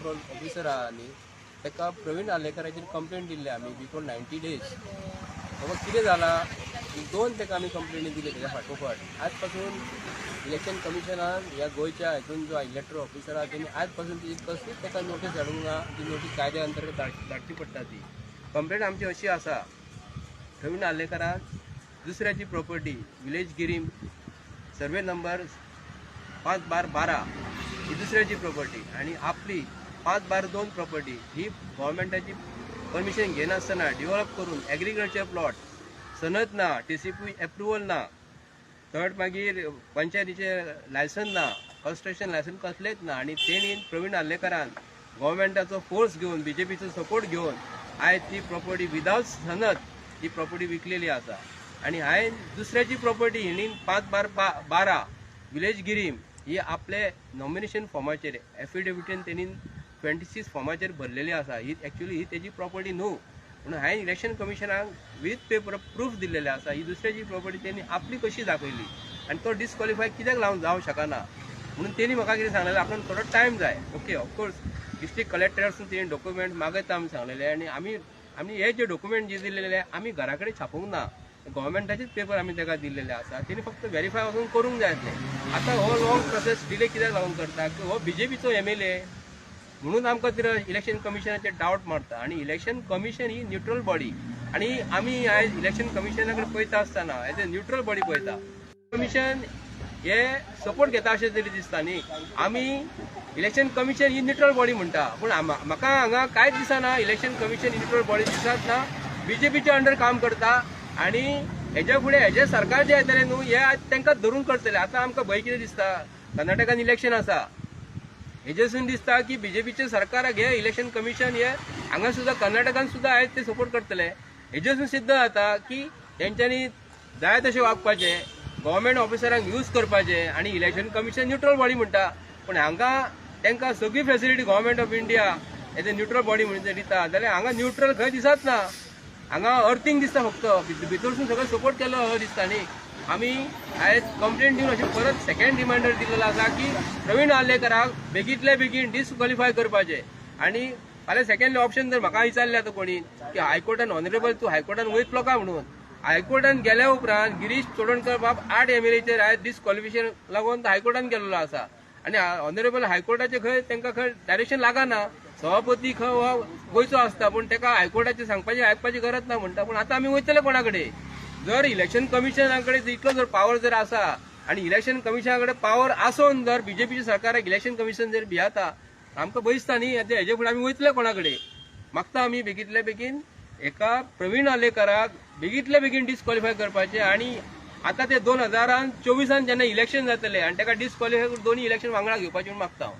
Electral officer आहा न्ही, ताका प्रवीण आर्लेकराचेर कंप्लेन दिल्ली आमी बिफोर 90 डेज. बाबा कितें जालां, दोन ताका आमी कंप्लेनी दिली तेज्या फाटोफाट. आज पासून इलेक्शन कमिशनान ह्या गोंयच्या हितून जो इलेक्ट्रॉल ऑफिसर आहा तेणी आज पासून तेजी कसलीच ताका नोटीस धाडूंक ना. ती नोटीस कायद्या अंतर्गत धाडची पडटा. ती कंप्लेन आमची अशी आसा, प्रवीण आर्लेकरान दुसऱ्याची property village Guirim survey number 5/12 ही दुसऱ्याची प्रॉपर्टी आणि आपली 5/2 प्रॉपर्टी ही गव्हर्मेंटाची परमिशन घेनासतना डेव्हलप करून एग्रीकल्चर प्लॉट, सनद ना, टीसीपी एप्रुवल ना, थर्ड मागीर पंचायतीचे लायसन ना, कन्स्ट्रक्शन लायसन कसलेच ना. आनी तेणी प्रवीण आर्लेकरान गव्हर्मेंटाचो फोर्स घेवन, बीजेपीचो सपोर्ट घेवन आयज ती प्रॉपर्टी विदाउट सनद ती प्रॉपर्टी विकलेली आसा. आनी हांवें दुसऱ्याची प्रॉपर्टी हिणी 5/12 विलेज गिरीम ही आपले नॉमिनेशन फॉर्माचेर एफिडेविटीन तेणी 26 फॉर्माचेर भरलेली आसा. ही एक्चुअली ही तेजी प्रॉपर्टी न्हू म्हणून हांवें इलेक्शन कमिशनाक विथ पेपर प्रूफ दिल्लेले आसा. ही दुसऱ्याची प्रॉपर्टी तेणी आपली कशी दाखयली आनी तो डिस्क्वॉलिफाय कित्याक लावन जावंक शकना म्हणून तेणी म्हाका कितें सांगलेलें, आपणाक थोडो टायम जाय. ओके, ऑफकोर्स डिस्ट्रिक्ट कलेक्टरासून तेणी डॉक्युमेंट मागयता आमी सांगलेले. आनी आमी आमी हे जे डॉक्युमेंट जे दिलेले आमी घरा कडेन छापूंक ना, गव्हर्मेंटाचेच पेपर आमी ताका दिल्लेले आसा. तेणी फक्त वेरीफाय वचून करूंक जाय आसलें. आतां हो लॉंग प्रोसेस डिले कित्याक लागून करता की हो बीजेपीचो एमएलए म्हणून आमकां ते इलेक्शन कमिशनाचेर डावट मारता. आनी इलेक्शन कमिशन ही न्यूट्रल बॉडी आनी आमी आयज इलेक्शन कमिशना कडेन पळयता आसतना एज अ न्यूट्रल बॉडी पळयता. कमिशन हे सपोर्ट घेता अशें तरी दिसता न्ही. आमी इलेक्शन कमिशन ही न्यूट्रल बॉडी म्हणटा, पूण म्हाका हांगा कांयच दिसना. इलेक्शन कमिशन ही न्यूट्रल बॉडी दिसत ना, बीजेपीच्या अंडर काम करता. आनी हेज्या फुडें हेजे सरकार जे येतले न्हू, हे तांकां धरून करतले. आतां आमकां भंय कितें दिसता, कर्नाटकान इलेक्शन आसा, हेजेसून दिसता की बीजेपीचे सरकाराक हे इलेक्शन कमिशन हे हांगा सुद्दां कर्नाटकान सुद्दां आयज ते सपोर्ट करतले. हेजेसून सिद्ध जाता की तेंच्यांनी जाय तशें वागपाचें, गव्हर्मेंट ऑफिसरांक यूज करपाचें. आनी इलेक्शन कमिशन न्यूट्रल बॉडी म्हणटा, पूण हांगा तांकां सगळी facility government of India as a neutral body म्हणून दिता, जाल्यार हांगा न्यूट्रल खंय दिसत ना. हांगा अर्थिंग दिसता, फक्त भितरसून सगळें सपोर्ट केल्लो असो दिसता न्ही. आमी आयज कंप्लेन दिवन अशें परत सेकंड रिमायंडर दिलेलो आसा की प्रवीण आर्लेकराक बेगींतल्या बेगीन डिस्क्वॉलिफाय करपाचें. आनी फाल्यां सेकंड ऑप्शन जर म्हाका विचारलें आतां कोणी की हायकोर्टान, ऑनरेबल तूं हायकोर्टान वयतलो काय म्हणून, हायकोर्टान गेल्या उपरांत गिरीश चोडणकर बाब 8 एमएलएचेर आयज डिस्क्वॉलिफिकेशन लागून हायकोर्टान गेल्लो आसा. आनी ऑनरेबल हायकोर्टाचे खंय तांकां खंय डायरेक्शन लागना. सभापती खंय हो गोंयचो आसता, पूण ताका हायकोर्टाचें सांगपाची आयकपाची गरज ना म्हणटा. पूण आतां आमी वयतले कोणा कडेन? जर इलेक्शन कमिशना कडेन इतलो जर पावर जर आसा आनी इलेक्शन कमिशना कडेन पावर आसून जर बीजेपीच्या सरकाराक इलेक्शन कमिशन जर भियाता, आमकां भंय दिसता न्ही. आतां हेजे फुडें आमी वयतले कोणा कडेन? मागता आमी बेगींतल्या बेगीन एका प्रवीण आर्लेकराक बेगींतल्या बेगीन डिस्क्वॉलिफाय करपाचें. आनी आतां ते 2024 जेन्ना इलेक्शन जातलें आनी ताका डिस्क्वॉलिफाय करून दोन्ही इलेक्शन वांगडा घेवपाचें म्हणून मागता हांव.